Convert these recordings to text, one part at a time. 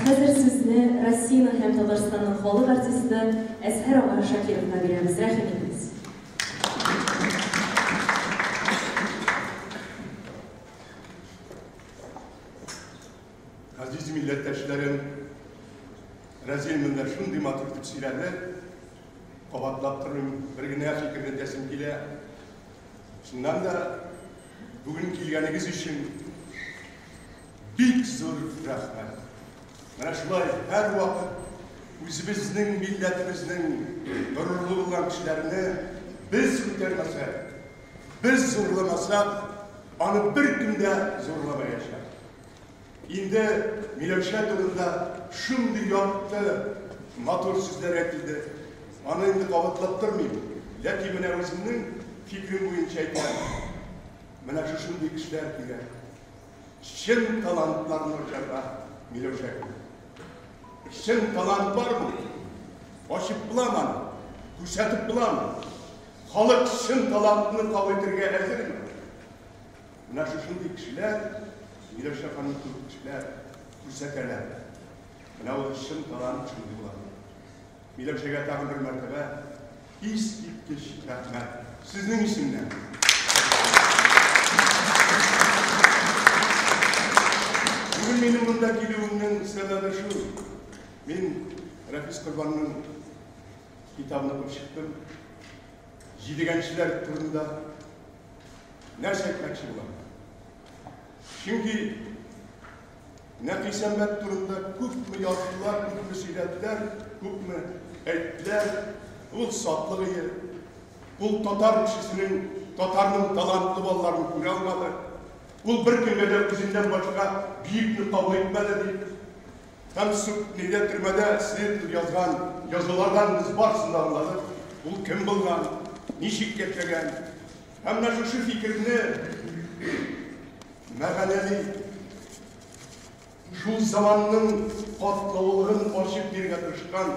хәзер сүзне Россиянең һәм Татарстанның халык артисты Әзһәр ага Шакировка бирәбез. Рәхим итегез. Газиз милләттәшләрем, Рәзил монда шундый матур итеп сөйләде. Кабатлап тормыйм, бер генә фикерне әйтәсем килә. Чыннан да, бүген килгәнегез өчен бик зур рәхмәт. Менә шулай һәрвакыт үзебезнең милләтебезнең горурлыгы булган кешеләрне без күтәрмәсәк, без зурламасак, аны беркем дә зурламаячак. Инде Миләүшә турында шундый якты, матур сүзләр әйтелде. Аны инде кабатлап тормыйм. Ләкин менә үземнең фикерем буенча әйтәм. Менә шушындый кешеләр кирәк. Чын талантларны ачарга Миләүшә кебек. Чын талант бармы? Ачып буламы аны? Күрсәтеп буламы? Халык чын талантны кабул итәргә әзерме? Менә шушындый кешеләр, Миләүшә ханым кебек кешеләр күрсәтәләр. Менә ул чын талант шундый була. Миләүшәгә тагын бер мәртәбә искиткеч рәхмәт. Сезнең исемнән. Бүген минем монда килүемнең сәбәбе шул. Мин Рәфис Корбанның китабын укып чыктым. Җидегәнчеләр турында нәрсә әйтмәкче булам? Чөнки Нәкый Сәнбәт турында күпме яздылар, күпме сөйләделәр, күпме әйттеләр, ул сатлык ие. Ул татар кешесенең, татарның талантлы балаларын күрә алмады. Ул беркемгә дә үзеннән башка бөекне кабул итмәде дип. Һәм суд нидә төрмәдә следователь язган язулардан без барысын да аңладык. Ул кем булган, ничек яшәгән. Һәм менә шушы фикерне мәгънәле шул заманның катлаулыгын ачып бирергә тырышкан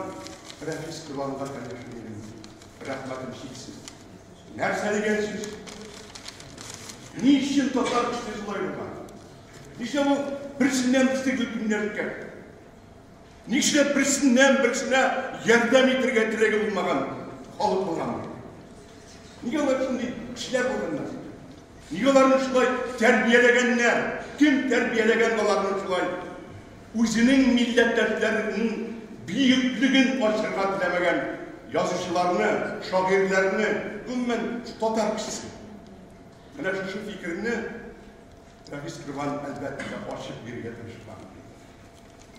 Рәфис Корбанга, конечно, минем рәхмәтем чиксез. Нәрсә дигән сүз? Ни өчен татар кешесе шулай булган? Нишләп ул берсеннән берсе гел көнләшкән? Нишләп берсеннән берсенә ярдәм итәргә теләге булмаган халык булган? Нигә алар шундый кешеләр булганнар? Нигә аларны шулай тәрбияләгәннәр? Кем тәрбияләгән аларны шулай? Үзенең милләттәшләренең бөеклеген ачырга теләмәгән язучыларны, шагыйрьләрне, гомумән, татар кешесе. Менә шушы фикерне Рәфис Корбан, әлбәттә, ачып бирергә тырышкан.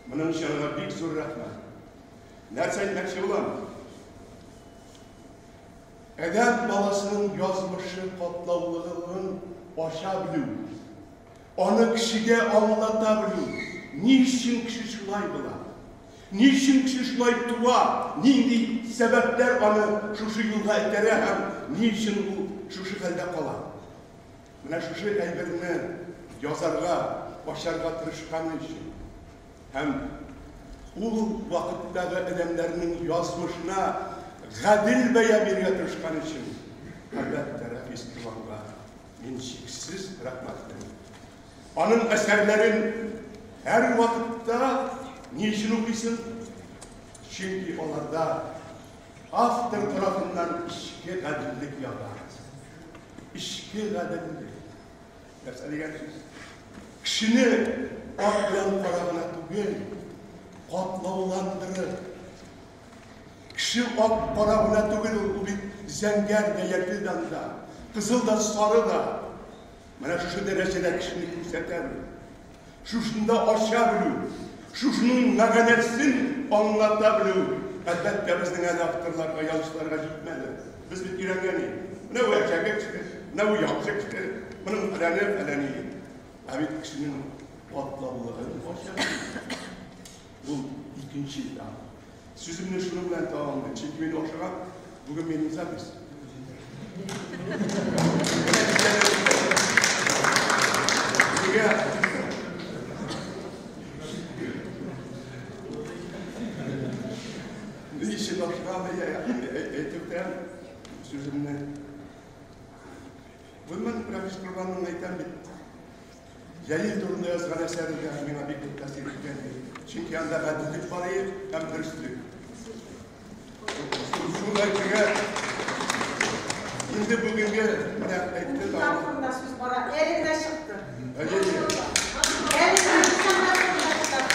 Моның өчен аңа бик зур рәхмәт. Нәрсә әйтмәкче булам? Адәм баласының язмышы катлаулылыгын ача белү, аны кешегә аңлата белү, ни өчен кеше шулай була, ни өчен кеше шулай туа, нинди сәбәпләр аны шушы юлга этәрә һәм ни өчен ул шушы хәлдә кала. Менә шушы әйберне язарга, ачарга тырышканы өчен һәм ул вакыттагы адәмнәрнең язмышына гадел бәя бирергә тырышкан өчен, әлбәттә, Рәфис Корбанга мин чиксез рәхмәтлемен. Аның әсәрләрен һәрвакытта ни өчен укыйсың? Чөнки аларда автор тарафыннан эчке гаделлек ята. Эчке гаделлек. Нәрсә дигән сүз? Кешене ак белән кара гына түгел, катлауландырып. Кеше ак кара гына түгел ул, ул бит зәңгәр дә, яшел дә анда, кызыл да, сары да. Менә шушы дәрәҗәдә кешене күрсәтә белү. Шушында ача белү, шушының мәгънәсен аңлата белү, әлбәттә, безнең әле авторларга, язучыларга җитмәде. Без бит өйрәнгән идек. Менә бу әшәке кеше, менә бу яхшы кеше, моның фәләне, фәләне. Ә бит кешенең катлаулыгын ача белү, ул икенче этап. Сүземне шуның белән тәмамлыйм, чөнки мин ашыгам, бүген минем запись. Нигә? Ни өчен ашыгам, әйтеп үтәм сүземне. Гомумән, Рәфис Корбанның әйтәм бит. Җәлил турында язган әсәре дә миңа бик күп тәэсир иткән. Чөнки анда гаделлек бар иде һәм дөреслек. Шул әйтергә инде бүгенге менә әйтте Китап турында сүз бара. Әле генә чыкты. Әйе. Әле генә китап турында китап.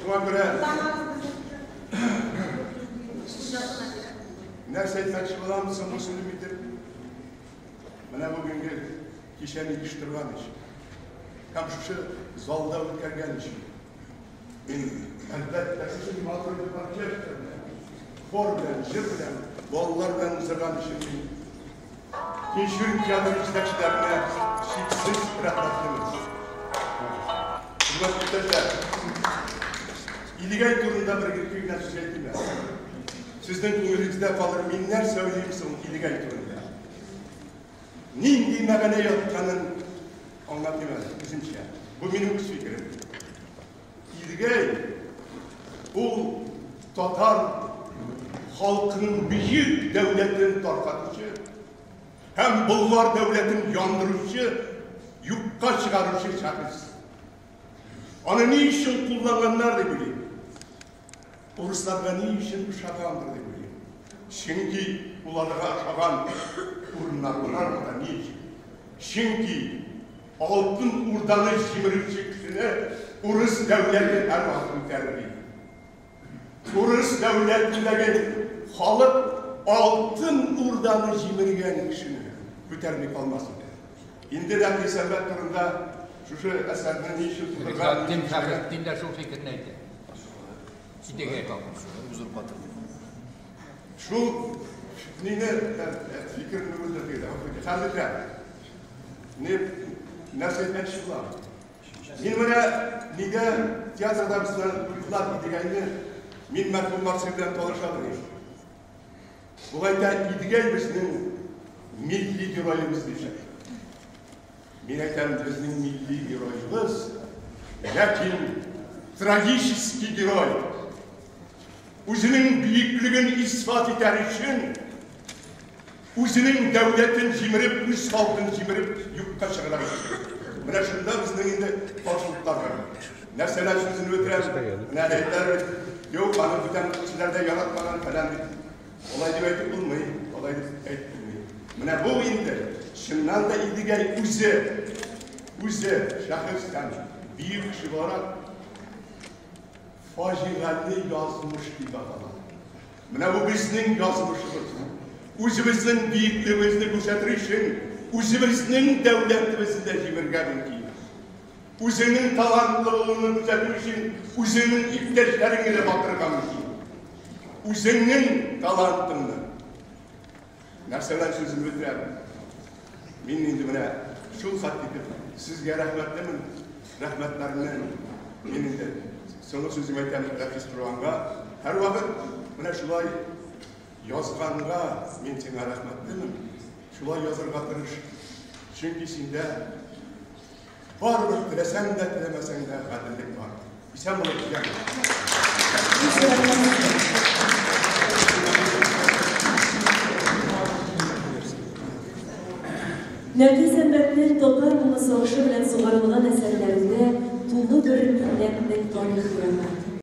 Шуңа күрә Танабыз безне. Нәрсә әйтмәкче булам соңгы сүзем итеп? Менә бүгенге кичәне оештырган өчен һәм шушы залда үткәргән өчен мин, әлбәттә, шушы матур бер оркестр белән, хор белән, җыр белән, балалар белән уздырган өчен мин Тинчурин театры җитәкчеләренә чиксез рәхмәтлемен. Хөрмәтле иптәшләр, Идегәй турында бер ике генә сүз әйтим әле. Сезнең күңелегездә калыр, мин нәрсә уйлыйм соң Идегәй турында? Нинди мәгънә ятканын аңлатыйм әле үземчә. Бу минем үз фикерем. Идегәй ул татар халкының бөек дәүләтен таркатучы һәм Болгар дәүләтен яндыручы, юкка чыгаручы шәхес. Аны ни өчен кулланганнар дип уйлыйм. Урысларга ни өчен ошагандыр дип уйлыйм. Чөнки уларга ошаган урыннар бар монда ни өчен? Чөнки Алтын Урданы җимерүче кешене урыс дәүләте һәрвакыт күтәрми. Урыс дәүләтендәге халык Алтын Урданы җимергән кешене күтәрми калмас иде. Инде Нәкый Исәнбәт турында шушы әсәрне ни өчен тудырган, Ризаэтдин Фәхретдин дә шул фикерне әйтә. Идегәй. Шул мине фикерне бүлдерде. Хәзер дә не нәрсә әйтмәкче булам. Мин менә нигә театрда безне куйдылар Идегәйне, мин мәрхүм Марсель белән талаша торыйм. Ул әйтә, Идегәй безнең милли героебыз дишә. Мин әйтәм, безнең милли героебыз, ләкин трагический герой. Үзенең бөеклеген исбат итәр өчен, үзенең дәүләтен җимереп, үз халкын җимереп юкка чыгара өчен. Менә шунда безнең инде каршылыклар бар. Нәрсәләр сүзен бетерәм? Менә әйтәләр бит, юк, аны бүтән кешеләр дә яратмаган фәлән дип. Алай дип әйтеп булмый, алай дип әйтеп булмый. Менә бу инде чыннан да Идегәй үзе, үзе шәхес һәм бөек кеше буларак фаҗигале язмыш дип атала. Менә бу безнең язмышыбыз. Үзебезнең бөеклегебезне күрсәтер өчен үзебезнең дәүләтебезне дә җимерергә мөмкин. Үзеңнең талантлы булуыңны күрсәтү өчен үзеңнең иптәшләреңне дә батырырга мөмкин. Үзеңнең талантыңны. Нәрсә белән сүземне бетерәм? Мин инде менә шул хәтле итеп сезгә рәхмәтлемен. Рәхмәтләремне мин инде соңгы сүзем әйтәм Рәфис Корбанга. Һәрвакыт менә шулай язганга мин сиңа рәхмәтлемен. Шулай язырга тырыш. Чөнки синдә барыбер теләсәң дә, теләмәсәң дә гаделлек бар. Исән булыгыз, ягез. Нәкый Исәнбәтнең татар моңы сагышы белән сугарылган әсәрләрендә тулы бер милләтнең тарихы ята.